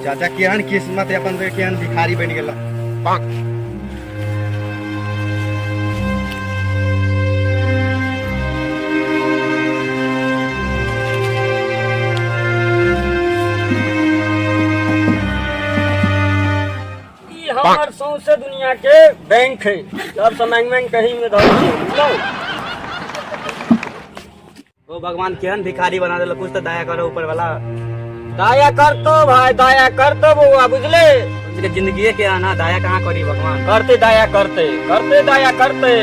चाचा केहन किस्मत है अपन सबके, केहन भिखारी बनि गेल। ई हमर सौंसे दुनिया के बैंक है, सब से मांग मांग कहीं में धर छियै, बुझलौ? ओ भगवान, केहन भिखारी बना देलक, कुछ तो दया करो ऊपर वाला। दया करतो भाई, दया करतो बउआ, बुझले? के जिंदगी के आना, दया कहाँ करी भगवान? करते, दया करते, करते, दया करते।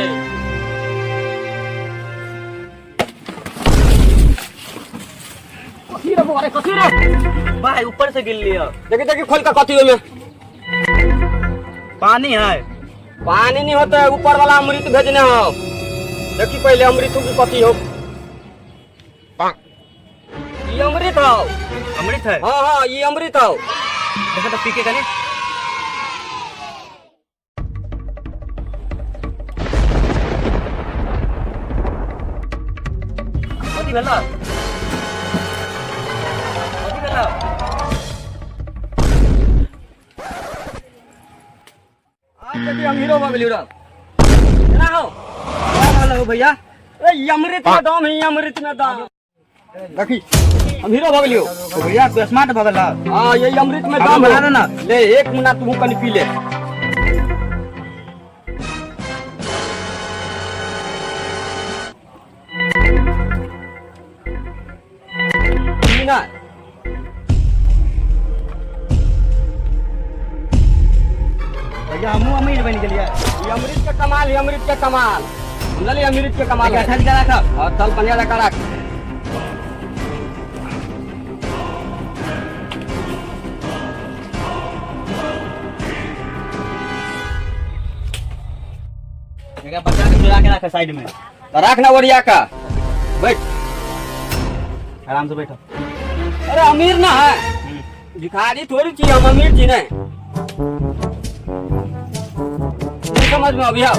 कथी रे बउआ रे, कथी रे? भाई, ऊपर से गिर लिया। देखी, देखी, खोल के कथी ओमे। पानी है। पानी नहीं होता है, ऊपर वाला अमृत भेजने हो। देखी पहले अमृत की कथी हो। ये अमृत हो। अमृत है? हाँ हाँ, ये अमृत हो। देखो तो, पी के कनी। कथी भेला? कथी भेला? आज देखी, हम हीरो भऽ गेलियो रे। केना हो? क्या भेल हो भैया? ए, ई अमृत में दम है, ई अमृत में दम। देखी। हम हीरो भऽ गेलियो। ओ भैया, तू स्मार्ट भऽ गेल। हाँ, ये अमृत में हमरो दम बना है। दे ना। ले, एक मुन्ना तू कनी पी ले। पी ना। भैया, हमहूँ अमीर बनि गेलियै। ई अमृत के कमाल है, अमृत के कमाल, समझलिए? अमृत के कमाल है। अच्छा लिखा राखब। और चल, बढ़िया जगह रख। एकरा बचा के चुरा के राख साइड में। तो रख ना ओरिया का, बैठ। आराम से बैठो। अरे, अमीर ना है, भिखारी थोड़ी छी हम, अमीर छी। नहीं नहीं समझ में अभी आओ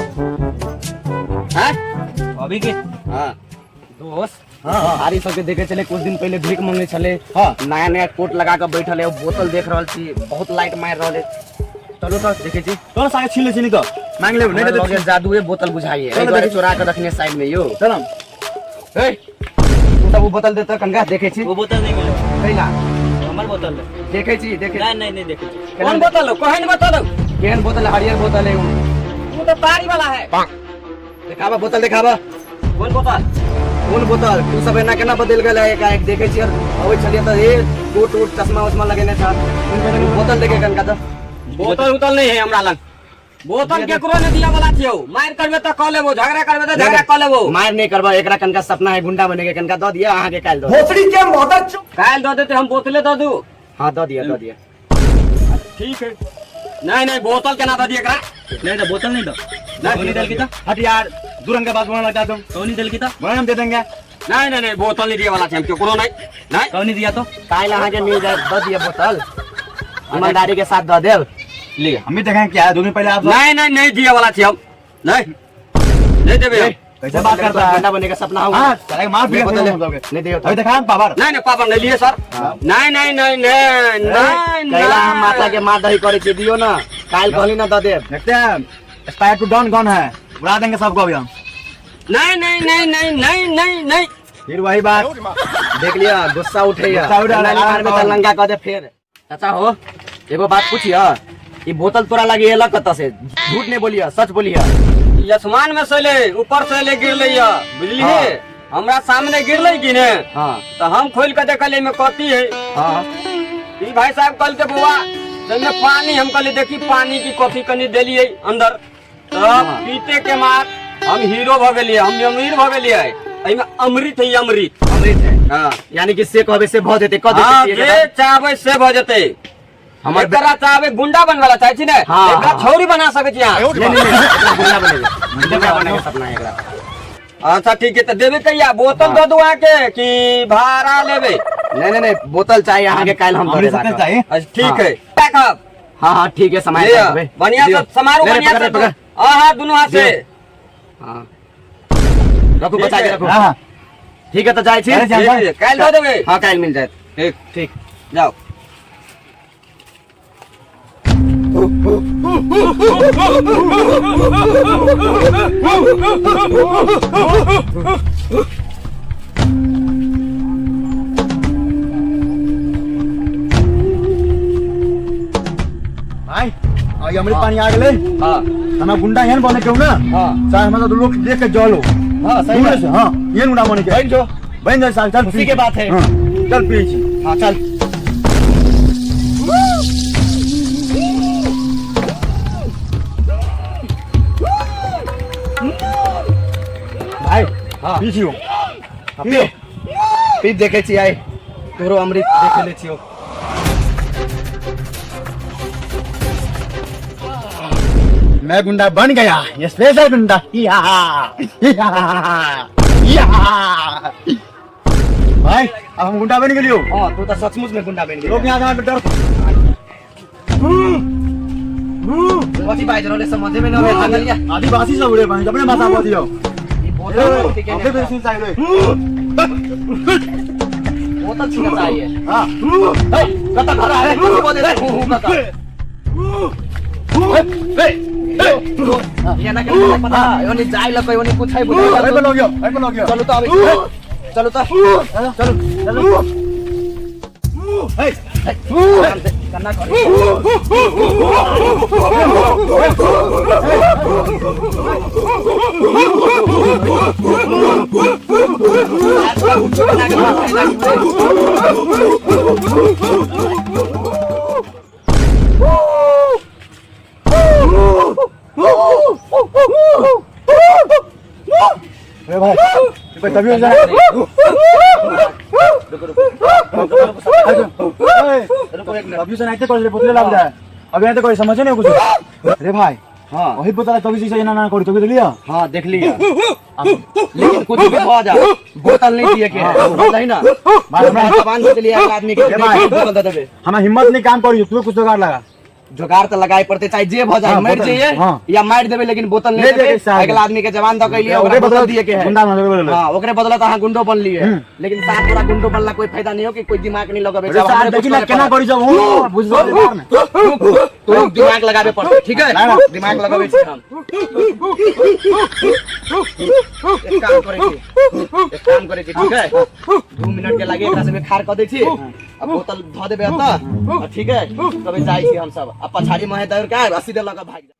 हैं? अभी के हाँ। दोस्त, हाँ हाँ। भिखारी सबके देखे छले, कुछ दिन पहले भीख मंगे छले। नया नया कोट लगा के बैठल है, बोतल देख रहल छी, बहुत लाइट मार रहल है। चलो तो देखे छी। तोरा सागे छीन ले छी तो मांग लेब नहीं। हमरा तो लगे जादुए बोतल बुझाइए। चलो एहि दुआरे देखै छी। चोरा के रखने साइड में यो। चल। ए, तू सब वो बोतल देता कनका देखे छी। वो बोतल नहीं मिले। कैला? हमर बोतल है। देखे छी, देखे। नहीं नहीं नहीं, देखे छी। कौन बोतल हो? कोहन बोतल हो? केहन बोतल है? हरियर बोतल है उ। वो तो तारी वाला है। देखाबा, बोतल देखाबा। कौन बोतल? कोन बोतल? तू सब एना केना बदल गेल है एकाएक? देखे छी अबै छलियै तऽ ए कोट उट चश्मा उश्मा लगेने छल। बोतल देखे कनका तऽ। बोतल उतल नहीं है हमरा लग। बोतल केकरो नहीं दिया वाला छियौ। मार करबे तऽ कऽ लेबो, झगड़ा करबे तऽ झगड़ा कऽ लेबो। मार नहीं करबा। एकरा कनका सपना है गुंडा बने के, कनका दऽ दिया, अहाँके काल्हि दऽ देब। काल्हि दऽ देते, हम बोतले दऽ दू। हाँ, दऽ दिया, दऽ दिया। ठीक है। नहीं नहीं, बोतल केना दऽ दिए एकरा? नहीं तो बोतल नहीं दो। नहीं। कौन दल की था? हट यार, दू रंग के बात बोलने लगता तुम। कौन दल की था? बोला हम दे देंगे। नहीं नहीं नहीं, बोतल नहीं दिए वाला छै हम केकरो। नहीं नहीं। कौन दिया तो? काल्हि अहाँके मिल जायत, दऽ दिया बोतल, ईमानदारी के साथ दऽ देब। लिए। हम भी देखेंगे क्या है, 2 दिन पहले आप नहीं नहीं, नहीं दिए वाला छै हम। नहीं नहीं देबे हम। कैसे बात करता है? गुंडा बने का सपना हो। हाँ, चलेगा, मार नहीं पीट बोतल है। हम लोग। नहीं दियो तो। अभी देखा हम पावर। नहीं नहीं, पापा नहीं लिए सर। नहीं नहीं नहीं नहीं नहीं। कैला हम माता के माँ दही करे छी, दियो ना, काल्हि कहली ना दऽ देब। देखते हैं, स्पायर टू डॉन कौन है, उड़ा देंगे सबको अभी हम। नहीं नहीं नहीं नहीं नहीं नहीं नहीं। फिर वही बात। देख लिया, गुस्सा उठे। गुस्सा उठा रहा है। में तऽ लंगा कऽ दे फेर। चाचा हो, एगो बात पूछिय, ई बोतल तोरा लगी एलक कतऽ से? झूठ नहीं बोलिय, सच बोलिय। ई आसमान में से ले, ऊपर से ले गिरले या, बुझलिए? हमरा सामने गिरले कि ने? हाँ। तो हम खोल के देखलिए में कथी है। ई भाई साहब कहल के बउआ तमे पानी, हम कहलिए देखी पानी की कथी, कनी देलिए अंदर तो पीते के मार हम हीरो भ गेलिए, हम अमीर भ गेलिए। एहिमे अमृत है, अमृत। अमृत है? हाँ। यानी कि से कहबे से भऽ जेतै, कह हाँ। देतै। जे चाहबै से भ जेतै। हमर एकरा चाहबै गुंडा बनवाला चाहै छी ने? हाँ, एकरा हाँ। छौरी बना सकै छी अहाँ। नहीं नहीं नहीं, एकरा गुंडा बनेबै, गुंडा बने के सपना है एकरा। अच्छा ठीक है, तऽ देबै कहिया बोतल? दऽ दू अहाँके कि भाड़ा लेबै? नहीं नहीं नहीं, बोतल चाहिए अहाँके, काल्हि हम दऽ अमृत देब सत्य आके। चाहिए। अच्छा ठीक हाँ। है, राखब। हाँ हाँ, ठीक है, समय लिअ, बढ़िया से समारू। ले, ले, बढ़िया पकड़, से पकड़। हाँ हाँ, दुनू हाथ से। हाँ, रखू, बचा के रखू। हाँ हाँ। ठीक है, तऽ जाइ छी। अरे, ठीक है, काल्हि दऽ देबै। हाँ, काल्हि मिल जायत। ठीक। ठीक। जाओ। भाई आई अमृत पानी आ गेलै। हाँ। हमरा गुंडा एहन बने के हो ना। हाँ। चाहे हमरा तो लोग देख के जलो। हाँ, सही दूर बात। से, हाँ, एहन गुंडा बने के। बन जो। बन जाए साहब, चल। खुशी के बात है। हाँ, चल पिए छी। हाँ, चल। भाई। हाँ। पी छी हो। पियो पी, देखे छी आइ तोरो अमृत देखे ले छियो। मैं गुंडा बन गया, ये स्पेशल गुंडा। या या या। भाई, अब हम गुंडा बन गेलियो। हाँ, तू तो सचमुच में गुंडा बन गेल। लोग यहाँ से डर। कथी बाजि रहल है, समझे में न आबै जंगलिया। आदिवासी सब रे भाई, अपने भाषा बोलियो। ई बोतल कथी के अपने बेसी चाहिए। बोतल छीना चाहिए। हाँ। हे, कतऽ घर आहे? कथी बजै छै? हूँ, हूँ, कतऽ? हे, हे, हे। एना के पता, ओनी जाय लकै, ओनी कुछ है। अरे पर लग गयो, अरे पर लग गयो। चलू तऽ आबै छी। चलू तऽ, चलू चलू। हे। आराम से, कन्ना करी। अरे भाई, भाई तभी हो जाए। अभी से नहीं कर बोतले लग जाए, अभी नहीं कोई समझे नहीं कुछ अरे भाई। हाँ। वही बोतल तभी से ना ना करी तभी तो लिया। हाँ, देख लिया, लेकिन कुछ भी भऽ जा, बोतल नहीं दिए के है, बुझलही ना? भाई, जबान दे देलियै एक आदमी के। ए भाई। बोतल दे देबे। हमारा हिम्मत नहीं काम करी, तू कुछ जुगाड़ लगा। जोगाड़ तऽ लगाए पड़ते, चाहे जे भऽ जाए। हाँ, मरि बोतल, जइए हाँ। या मारि देबै, लेकिन बोतल नहीं नहीं देबै देबै। साहब। अगला आदमी के जवान दऽ के अइलियै, ओकरे ओकरा बोतल बदला दिए के है। गुंडा बन गेलै। हाँ, ओकरे बदला तऽ अहाँ गुंडो बनलियै। हम्म। लेकिन सात गोरा गुंडो बनला कोई फायदा नहीं हो कि कोई दिमाग नहीं लगबै। अरे जब साहब, हमरे देखी कुछ ना करे केना पड़त। करी जब हो बुझ जाओ ने। तो दिमाग लगाबे पड़तै, ठीक है? ना, ना। दिमाग लगाबै छी हम। एक काम करै छी, एक काम करै छी, ठीक है? 2 मिनट के लागे एकरा से खार कऽ दै छी आ बोतल धऽ देबै एतऽ आ, ठीक है? तबे जाइ छी हम सब आ पछाड़ी महे दौड़ के आयब आ सीधे लऽ कऽ भागि जायब।